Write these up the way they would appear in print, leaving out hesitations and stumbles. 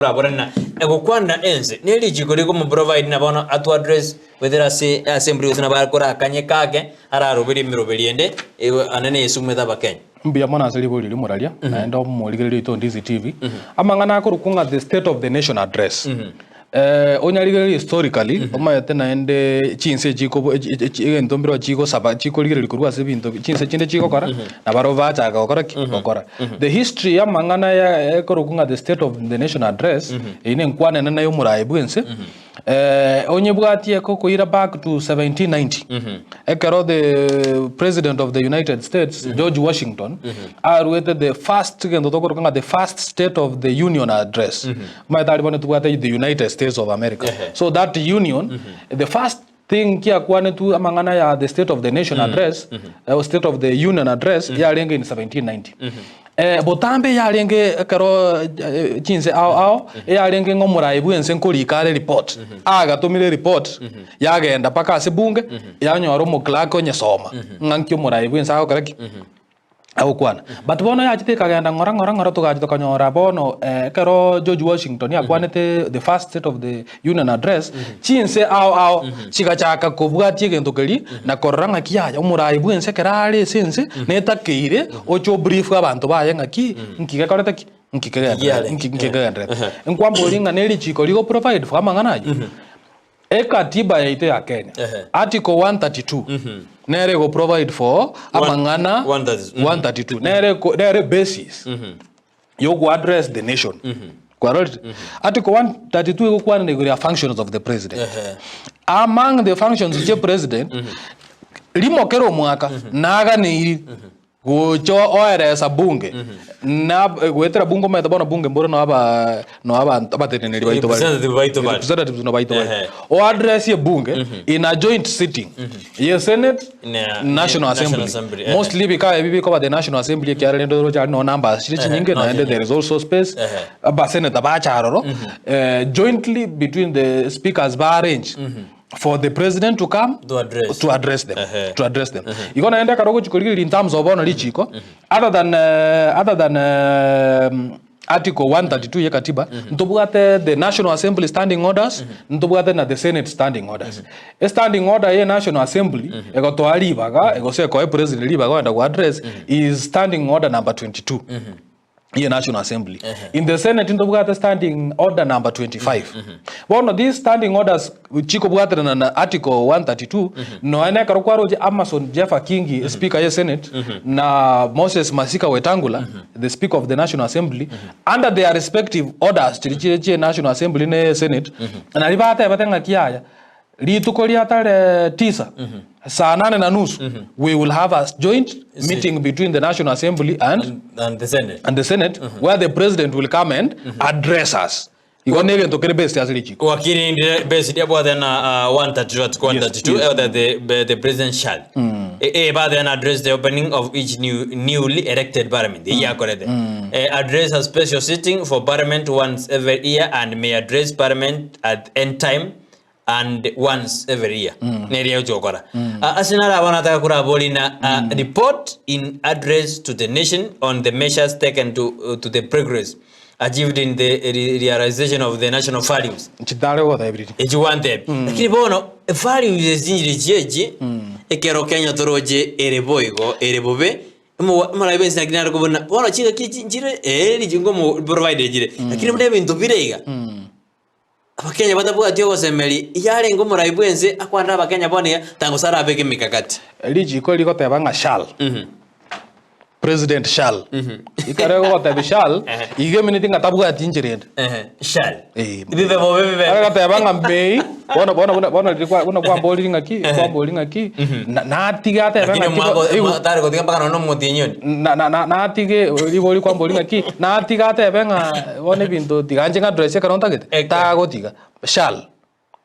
Orabore na egokwanera ense, ne richiko rikomo provide na bono ato address goetera ase assembly gose nabo akorakanye ake araroberie emeroberi ende ane na esumete abakenya. Mbuya mono ase ribori riria moraria, naende omorigereria oito Ndizi TV. Amang'ana akorokwa ng'a the state of the nation address. Onyarigererie historically, omanyete naende chinse chikobo egento mbireo chigosaba chikorigereria korwa ase ebinto chinse chinde chigokora, na barobwo bachaka gokora ki? Gokora. The history y'amang'ana ya ekorokwa ng'a the state of the nation address, eyio ne enkwana enene ya omoraai bwense, onyebwatie ekokoira back to 1790, ekero the president of the United States, George Washington, aruete the first egento tokoroka ng'a the first state of the union address. Omanyete aria bono tobwate the United States of America. So that union, the first thing kiakwanetwe amang'ana ya the state of the nation address, or state of the union address, yarenge in 1790. Botambe yarenge ekero chinse ao ao, eyarenge ng'a omoraai bwense nkorika are report, agatomire report, yagenda mpaka ase bunge, yanyora omoclerk onyesoma, ng'a nki omoraai bwense agokora ki? Agokwana. But bono yachete ekagenda ng'ora ng'ora ng'ora togacha tokanyora bono ekero George Washington akwanete the first state of the union address, chinse ao ao chigachaka kobwatia egento keria na korora ng'aki yaya omorai bwense ekero are ase ense netakeire oche obrief abanto baye ng'aki nki gekorete ki? Nki kegendererete nki kegendererete. Nkwamboria ng'a ne richiko rigo provide for amang'ana ayio? Ekatiba yaito ya Kenya, Article 132 nere ego provide for amang'ana 132 nere nere basis yogo address the nation. Kwarorire? Article 132 egokwanera igoro ya functions of the president. Among the functions chia president, rimo kera omwaka naganeiri Gocha oeresa bunge, na goetera bunge omanyete bono bunge mbore no aba no abanto abateneneri baito bare. Representative baito bare. Representatives no baito bare. Ehe. O address ebunge in a joint sitting ye Senate, Na- National National Assembly. Assembly, ehe. Mostly bikaba ebi bikoba the National Assembly ekiagera rende oroche aria no numbers chire chinyinge no naende chinyinge. there is also space. Ehe. Abasenator bacha aroro jointly between the speakers ba arrange for the president to come To address. to address them Ehe. to address them igo naende ekero ogochi korigereria in terms of bono richiko other than eh, other than eh, article 132 ye katiba ntobwate the national assembly standing orders ntobwate na the senate standing orders e standing order ye national assembly egotoa ribaga gose ekoe president ribaga ogenda go address is standing order number 22 ye National Assembly. In the Senate ntobwate standing order number 25. Bono these standing orders chikobwaterana na article 132 nonya na ekero kwaroche Amason Jeffa Kingi speaker ye Senate na Moses Masika Wetangula the speaker of the National Assembly under their respective orders chiri chire chie National Assembly ne Senate nari batebete ng'aki yaya Rituko ria tarehe tisa, saa nane na nusu, we will have a joint meeting between the National Assembly and, And the Senate. and the Senate where the President will come and address us. Igo negento kere based ase richiko. Wakiri ndire based abwate na uh, 132 article 132 Yes, yes. eh, that the, the, the president shall eh, eh, bathe and address the opening of each new newly elected parliament mm. yakorete eh, address a special sitting for parliament once every year and may address parliament at any time and once every year neria ogochia gokora Ah, ase naro abana nataka korabori na ah, report in address to the nation on the measures taken to, uh, to the progress achieved in the re- realization of the national values Nchitare gogotebirie. echi gwantebi lakini bono values eci nchire chiechi ekero kenya toroche ere boigo ere bobe Omoraia bwensi naki nare kobuna bono chingaki echi nchire ee richiko mo provide chire lakini buna ebinto bire iga Abakenya batabwati ogosemeria, iyarenge omorai bw'ense akwanere Abakenya bono iga, tangose arabeke emikakati. Richiko rigoteba ng'a shall, President shall. Ekero egogotebia shall, iga emineti ng'a tabwati inchera ende. Shall. Eh. Bibe bobe bibe. Agateba ng'a may, bono bono buna bono riria kwa buna kwamboriri ng'aki, kwamboriri ng'aki, na natige atebe Lakini ng'aki omwaka igo- omwaka tare gotiga mpaka nonya omotienyi onde. na na na natige ribori kwambori ng'aki, natige atebe ng'a bono ebinto tiga inche ng'address ekero ntagete, Eke. tagotiga, shall.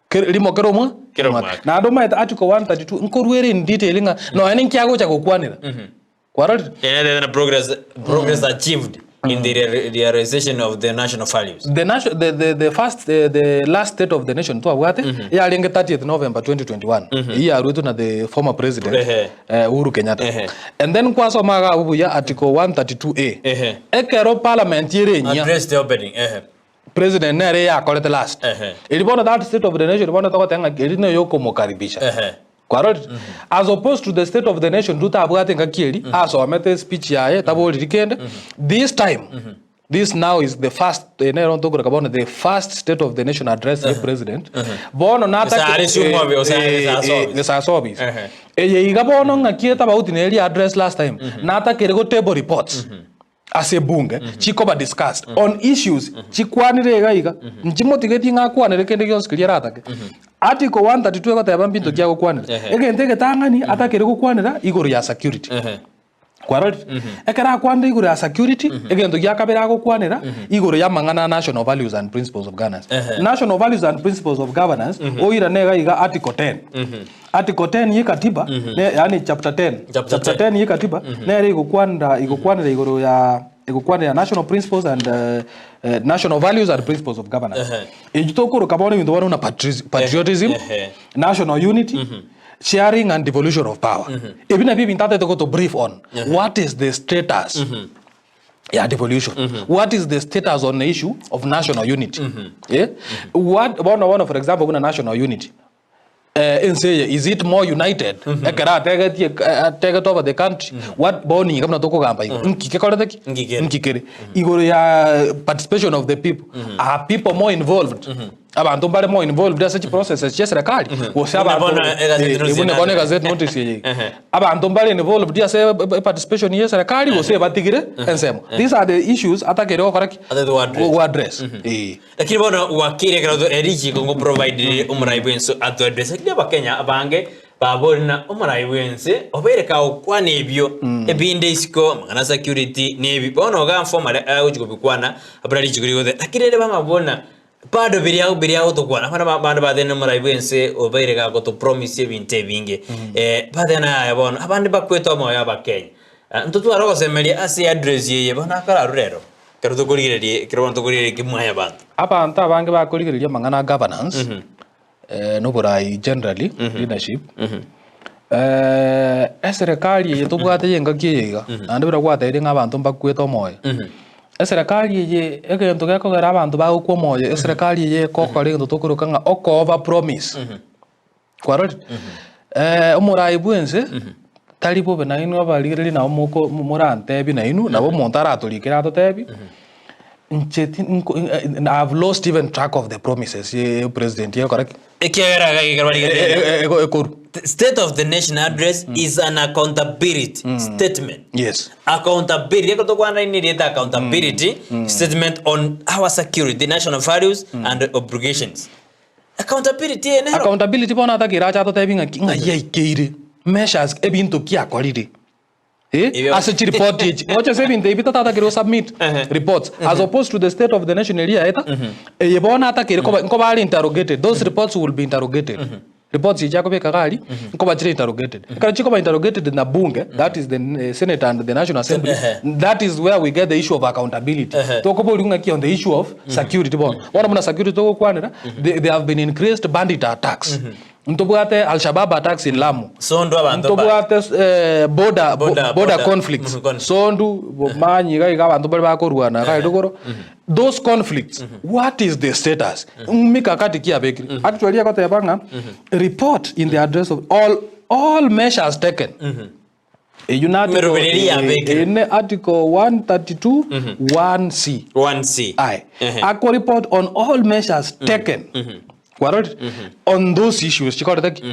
Kere rimo kera omwa Kera omwaka. Naende omanyete article 132 nkorwa ere in detail ng'a nonya ninki agocha gokwanera. Kwarorire? Ere na progress progress achieved in the rea- realization of the national values. The, nation, the, the, the first the, the last state of the nation twabwate yarenge 30th November 2021 eyio yarwetwe na the former president Ehe. eh, Uhuru Kenyatta Ehe. and then kwasoma iga abwo buya article 132A Ehe. ekero parliament ere enyia Address the opening. Ehe. President nere eyakorete last. Ehe. Eri bono that state of the nation bono togoteba ng'a eri neyo okomokaribisha. Ehe. Kwarorire? As opposed to the state of the nation Ruto abwate engaki eri, asomete speech yaye, taboriri kende. This time, this now is the first, eye nero ntokoreka bono the first state of the nation address ye president. Bono natake Gose are siumwabe, gose are gose ase office. gose ase office. Ehe. Eye iga bono ng'aki etabauti na eria address last time, natakere go table reports. Ase ebunge chikoba discussed on issues chikwanire iga iga nchimotigetie ng'a akwanere kende gionsi keria aratake. Article 132 egoteba mbinto ki agokwanera. Ehe. Egento egetang'ani atakere gokwanera igoro ya security. Ehe. Kwarorire? Ekero akwanire igoro ya security, egento gia kabere agokwanera igoro ya amang'ana a national values and principles of governance. Ehe. National values and principles of governance oirane iga iga article 10. Article 10 ye katiba ne yaani chapter 10 Chapter chapter 10 ye katiba nere igokwanera igokwanera igoro ya igokwanera national principles and eh, eh, national values and principles of governance Ehe. Echi tokoroka bono ebinto bono buna patris- patriotism Ehe. national unity sharing and devolution of power ebi nabio ebinto atagete goto brief on what is the status ya devolution what is the status on the issue of national unity eh? what bono bono for example buna national unity Ense eye is it more united ekero ategetie ategete over the country what bono iga buna tokogamba igo nki kekorete ki Nki kere. nki kere igoro ya participation of the people are people more involved abanto mbare more involved ase chiprocesses chia eserekari gose Buna abanto bono egazeti notice buna bono naro. egazeti notice eye iga Ehe. abanto mbare involved ase participation ya eserekari gose batigire ensemo these are the issues atakere gokora ki Atagete goaddress. goaddress eh. Lakini bono gwakire ekero to erichiko ngo providire omorai bwense ato address lakini abakenya abange baborire na omorai bwense obeire kagokwana ebio ebinde isiko amang'ana security na ebi bono iga formally agochi kobikwana abuna richiko rigoteba lakini rende bamabuna bado biria biria agotokwana abana ba abande bateba omorai bwense obeire gagoto promise ebinto ebinge bateba yaya bono abande bakwete omoyo abakenya ntotware ogosemeria ase address eye bono akararure ero. Ekero tokorigereria ekero bono tokorigereria kimwanyabanto. Abanto abange bakorigereria amang'ana a governance, na oborai generally, leadership, eserekari eye tobwate ya engaki eye iga, naende buna gwatebirie ng'a abanto mbakwete omoyo, eserekari eye egento gekogera abanto bagokwa omoyo, eserekari eye ekokora egento tokoroka ng'a oko over promise. Kwarorire? Omorai bw'ense tari bobe nainwe abarigereria nabo moko morantebie nainwe, nabo omonto aratorikere atotebie, inche ti nko I have lost even track of the promises ye president egokora ki? Ekiagera iga ekero barigereria Ekorwa. State of the nation address is an accountability statement. Yes. Accountability, ekero tokwana rinde erieta accountability statement on our security, national values and obligations. Accountability eye nero. Accountability bono atakeire ache atotebi ng'aki ng'ai aikeire, measures ebinto ki akorire eh, Ebio- ase chiripoti echi oche ase ebinto ebi tatakeire gosubmit Ehe. reports as opposed to the state of the nation eria yaeta eye bono atakeire koba nkoba are interrogated those reports will be interrogated reports echi akobeka iga aria nkoba chire interrogated ekero chikoba interrogated na bunge that is the eh, senate and the national assembly Ehe. that is where we get the issue of accountability Ehe. tokoboria ng'aki on the issue of security bono bono buna security togokwanera they, they have been increased bandit attacks ntobwate al-shabab attacks in Lamu Sondu abanto ba- ntobwate eh, border, Border- border, border. conflicts conflict. sondu bomanyi iga iga abanto bare bakorwana iga rogoro those conflicts what is the status mikakati ki yabekire actually egoteba ng'a report in the address of all all measures taken Eyio na article, Emerobereria yabekire. eh, ne article 132 1c 1C. Aye. Ehe. Ako report on all measures taken. Kwarorire? On those issues chikorete ki?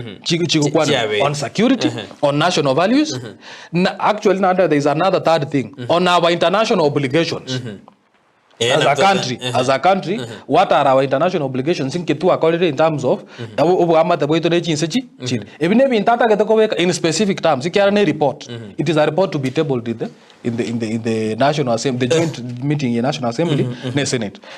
Chigokwana Chiabeire. on security, on national values. Na actually naende there is another third thing on our international obligations. Eh, As a na tote. country, as a country, what are our international obligations inki twakorire in terms of oboamate bwaito ne chinse chi chinde. Ebi ne ebinto atagete kobeka in specific terms ekiagera ne report. It is a report to be tabled in the in the in the in the national assembly, the joint meeting ya national assembly ne senate.